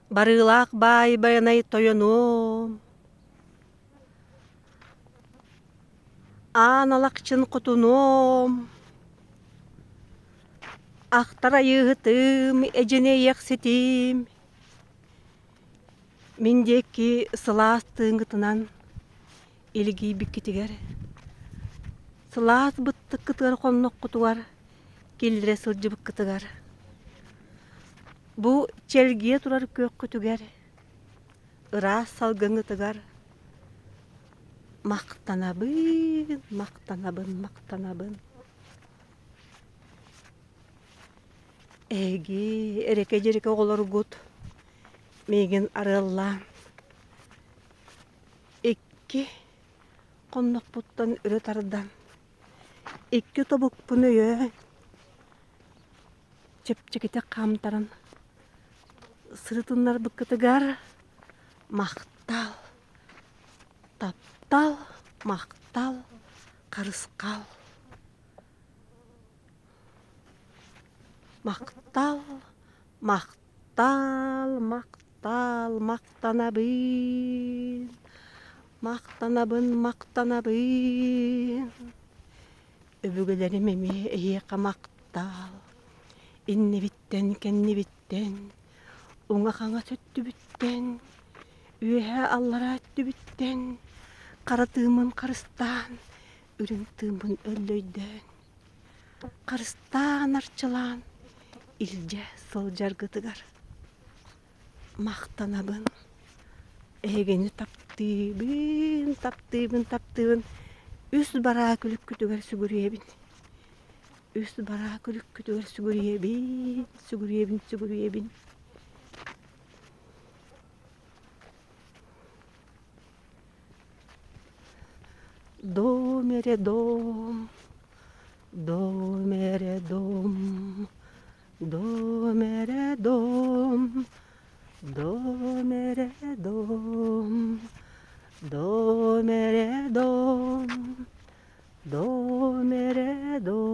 Барыылаах баай Байанай тойонуом, Аан Алахчын хотунуом, Ахтар айыыһытым, эдьиний ситим, Мин диэки сылаас тыыҥҥытынан илгийбиккитигэр, сылаас быттыккытыгар хонноххутугар киллэрэ сылдьыбыккытыгар, бу чэлгийэ турар күөххүтүгэр, ыраас салгыҥҥытыгар махтанабын, махтанабын, махтанабын. Эһиги эрэкэ-дьэрэкэ оҕолоргут миигин арыаллаан икки хоннохпуттан өрө тардан, икки тобукпун өйөөн, чэпчэкитик хаамтаран сырытыннарбыккытыгар махтал, таптал, махтал, харысхал. Махтал, махтал, махтал, махтанабын, махтанабын, махтанабын. Өбүгэлэрим эмиэ эһиэхэ махтал. Иннибиттэн, кэннибиттэн, уҥа-хаҥас өттүбүттэн, үөһээ-аллараа өттүбүттэн хара тыыммын харыстаан, үрүҥ тыыммын өллөйдөөн харыстаан арчылаан илдьэ сылдьаргытыгар махтанабын. Эһигини таптыыбын, таптыыбын, таптыыбын. Үс бараа күлүккүтүгэр сүгүрүйэбин. Үс бараа күлүккүтүгэр сүгүрүйэбин, сүгүрүйэбин, сүгүрүйэбин. Дом эрэ дом, дом эрэ дом, дом эрэ дом, дом эрэ дом, дом эрэ дом, дом эрэ дом.